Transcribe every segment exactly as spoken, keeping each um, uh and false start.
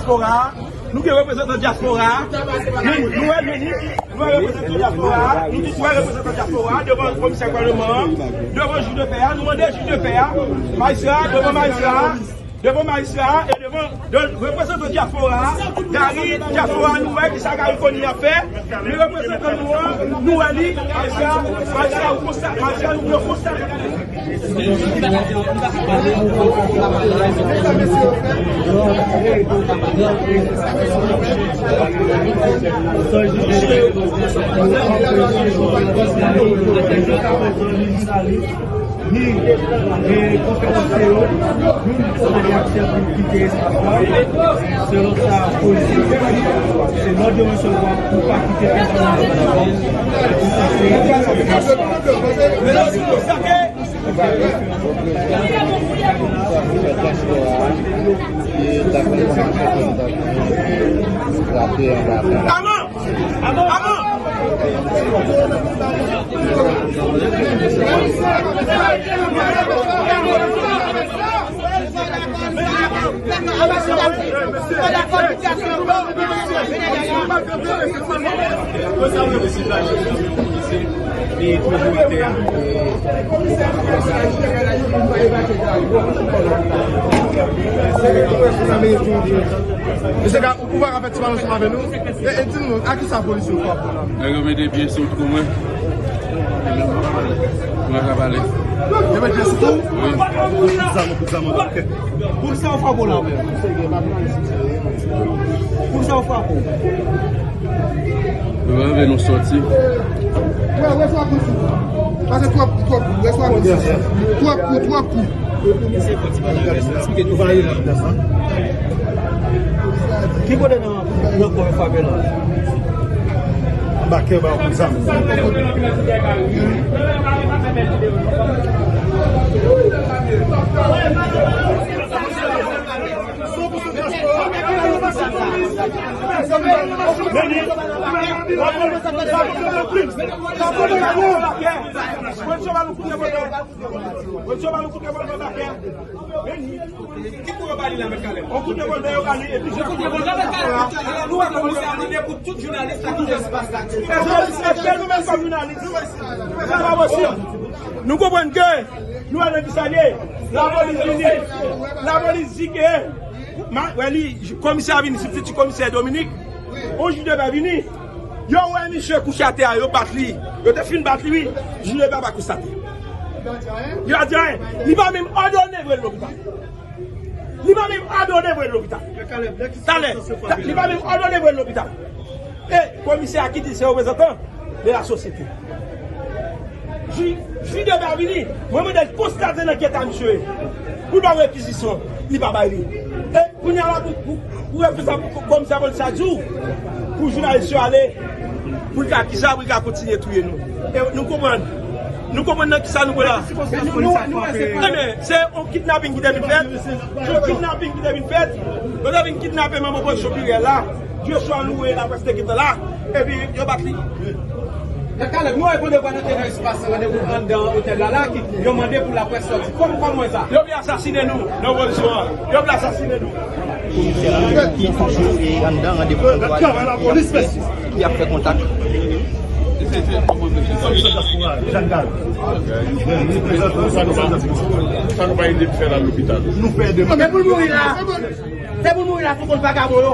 Dyaspora a, nou gen reprezantan dyaspora a. Nou, nou wè, nou, nou wè reprezantan dyaspora a. Nou tout wè reprezantan dyaspora a devan komisè gouvènman an, devan jij de pè a. Nou mande jij de pè a, majistra a, devan majistra a, devan majistra a e devan de, reprezantan dyaspora a. Gari, dyaspora a, nou wè kisa Gari Conille ap fè. Men reprezantan nou an, nou wè li, majistra, majistra, ou konstate, majistra, nou, nou konstate. Ni, e, konferans yo, nou, nou pa gen aksè pou kite espas la. Selon sa, polis yo fè, se lòd yo resevwa pou pa kite pèsonn antre nan zòn. Aman! Aman! Mesye, ou pa ka fè ti pale ansanm avè nou? E, e di nou, a kisa polis yo frape w la? Nèg yo mete pye sou twou mwen. Mwen ka pale. Yo mete pye sou twou? Wi. Kout zam, kout zam, ok. Poukisa yo frape w la menm? Poukisa yo frape w? Yo anvi nou sòti. Wè, wè, swa kou sou. Pase twòp, twòp kou, wè, swa kou sou. Twòp kou, twòp kou. Ki kote nan, nan kò yo frape la? Anba kè ba yo kout zam. Ki kou yo ba li la, Mèt Kalèb? On kout revòlvè yo ba li, epi... On kout revòlvè, Mèt Kalèb. Nou wè komisè a mande pou tout jounalis la kite espas la. Èske nou menm kòm jounalis, sa pa posib? Nou konprann ke nou wè nan kisa l ye. Lapolis vini. Lapolis di ke, ma, wè li, komisè a vini, sibtiti komisè Dominique. On jij de pè vini. Yo wè misye kouche atè a, yo bat li. Yo te fin bat li, wi. Jij de pè pa konstate. Yo pa di anyen. Li pa menm òdone voye l lopital. Li pa menm òdone voye l lopital. Talè, ta-, li pa menm òdone voye l lopital. E komisè a ki di se reprezantan de la sosyete. Jij, jij de pè a vini, mwen mande l konstate nan ki eta misye ye. Pou l ba rekizisyon, li pa bay li. E kounye a la, pou, pou, pou reprezantan komisè polis la di w, pou jounalis yo ale, pou l ka, kisa pou l ka kontinye touye nou. E nou konprann. Nou konprann nan kisa nou pran la. Ebyen, se yon kidnaping ki te vin fèt. Se yon kidnaping ki te vin fèt. Yo te vin kidnape manm opozisyon pliryèl la. Dye swa louwe, laprès te gentan la. Epi yo bat li. Mèt Kalèb, nou wè pou de fwa nou te nan espas randevou anndan otèl la, la, ki yo mande pou laprès sòti. Kòm, kòman sa? Yo vle asasinen nou nan opozisyon an. Yo vle asasinen nou. Komisè a ki toujou e anndan randevou an, ki ap fè kontak. Sa nou pa ede pou fè la lopital? Nou fè de... Se pou l mouri la. Se pou l mouri la sou kont vagabon yo.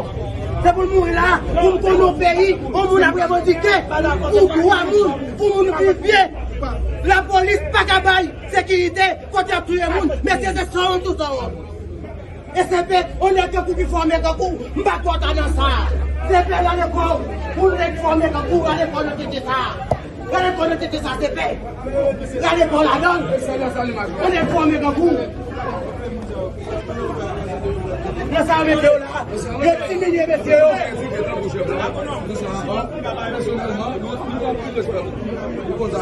Se pou l mouri la pou n konnen yon peyi, yon moun ap revandike pou dwa moun, pou moun viv byen. Lapolis pa ka bay sekirite kote y ap touye moun. Mesye, se sawont ou sawont. E se pe, yon nèg tankou ki fòme tankou, m pa kwè w ta nan sa. Se pe, rale kò w. Pou nèg fòme tankou, rale kò w nan tete sa. Rale kò w nan tete sa, se pe. Rale kò w ladan l. Yon nèg fòme tankou w. Nan sa yo mete yo la, yo diminye mesye yo.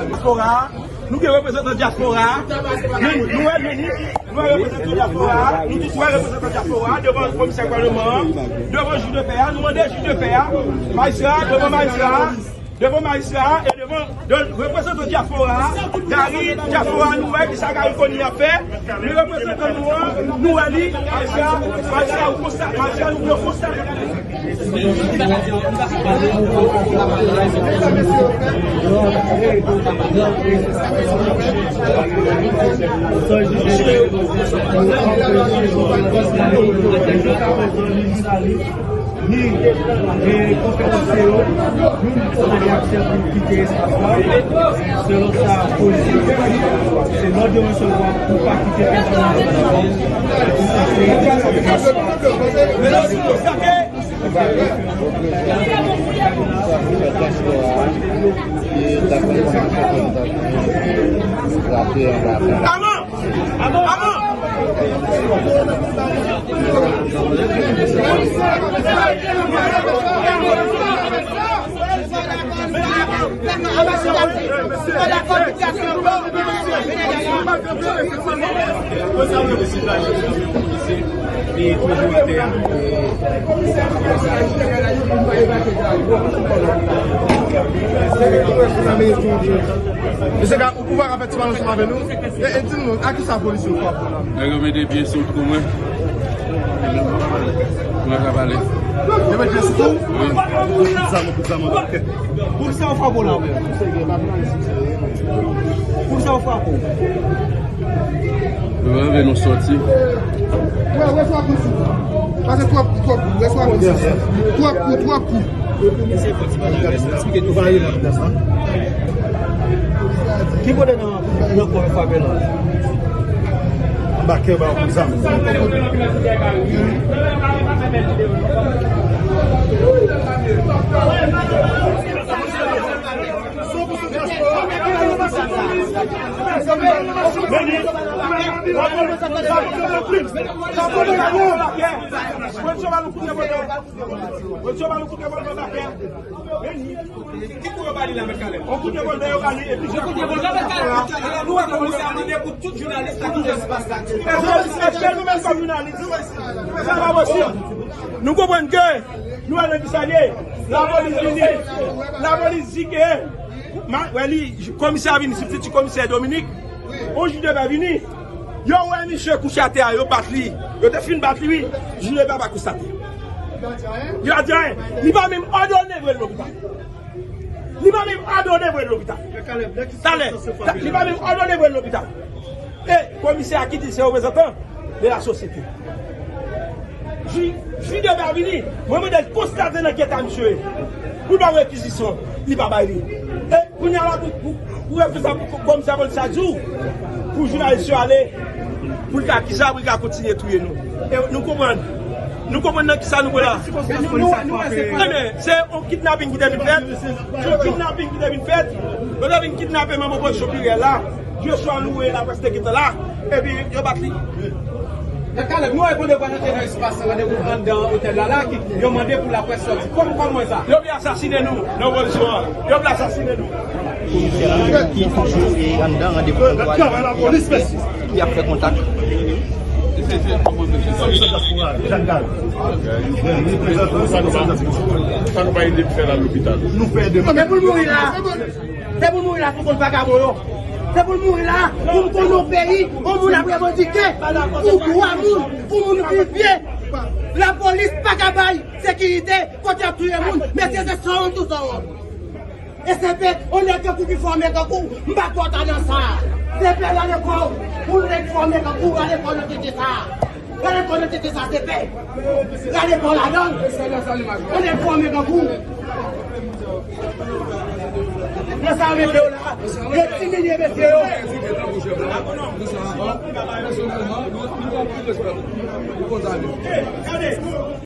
Dyaspora a, nou gen reprezantan dyaspora a. Nou, nou wè, nou, nou wè reprezantan dyaspora a. Nou tout wè reprezantan dyaspora a devan komisè gouvènman an, devan jij de pè a. Nou mande jij de pè a, majistra a, devan majistra a. Devan majistra a e devan de, reprezantan dyaspora a, Gary, dyaspora a, nou wè kisa Gary Conille ap fè. Men reprezantan nou an, nou wè li, majistra, majistra, ou konstate, majistra, nou, nou konstate. Ni, e, konferanse yo, youn pa gen aksè pou kite espas la. Selon sa polisye yo di, se lòd yo resevwa pou pa kite pèsonn nan espas la. Avan! Avan! Mesye, ou, ou pa ka fè ti pale ansanm avè nou? E, e di nou, a kisa polisye yo frape la? Nèg yo mete pye sou kou mwen. Mwen ka pale. Yo mete pye sou kou? Wi. Bout zam, bout zam anba kè. Poukisa yo frape w la, ou menm? Poukisa yo frape w? Yo anvi nou sòti. Wè, wè, swa kou sou. Pase twòp kou, twòp kou, wè, swa kou sou. Twòp kou, twòp kou. Ki kote nan, nan kò yo frape la? Anba kè ba ou zam. Ki kou yo ba li la, Mèt Caleb? On kout revòlvè yo ba li, epi jan kout revòlvè yo ba li. Nou wè kòman sa mande pou tout jounalis la kite espas la. Èske, èske nou menm kòm jounalis, sa pa posib? Nou konprann ke nou wè nan kisa l ye. Lapolis vini. Lapolis di ke, ma, wè li, komisè a vini, sibtiti komisè Dominique, on jij de pè vini. Yo wè misye kouche atè a, yo bat li. Yo te fin bat li, wi. Jij de pè pa konstate. Li pa di anyen. Li pa menm òdone voye l lopital. Li pa menm òdone voye l lopital. Talè, li pa menm òdone voye l lopital. E komisè a ki di se reprezantan de la sosyete. Jij, jij de pè vini, mwen mande l konstate nan ki eta misye ye. Pou l ba rekizisyon, li pa bay li. E kounye a la, pou, pou, pou responsab, pou komisè polis la di w, pou jounalis yo ale, pou l ka, kisa pou l ka kontinye touye nou. E nou konprann. Nou konprann nan kisa nou pran la. Ebyen, se yon kidnaping ki te vin fèt. Se yon kidnaping ki te vin fèt. Yo te vin kidnape manm opozisyon Pirèl la. Joshua Louis, laprès te gentan la. Epi yo bat li. Mèt Caleb, nou wè pandan w pral antre nan espas randevou anndan otèl la, la, ki, yo mande pou laprès sòti. Kòm, kòman w wè sa? Yo vle asasinen nou nan opozisyon an. Yo vle asasinen nou. Komisè a ki toujou, e, anndan randevou, ki ap fè kontak. Sa nou pa ede pou fè l al lopital. Se pou l mouri la. Se pou l mouri la pou kont vagabon yo. Se pou l mouri la pou n konnen yon peyi, yon moun ap revandike pou dwa moun, pou moun viv byen. Lapolis pa ka bay sekirite kote y ap touye moun. Mesye, se sa wont ou san wont. E se pe, yon nèg tankou ki fòme tankou, m pa kwè w ta nan sa. Se pe, rale kò w, pou yon nèg fòme tankou, rale kò w nan tete sa. Rale kò w nan tete sa, se pe. Rale kò w ladan l. Yon nèg fòme tankou w. Nan sa yo mete yo la, yo diminye mesye yo.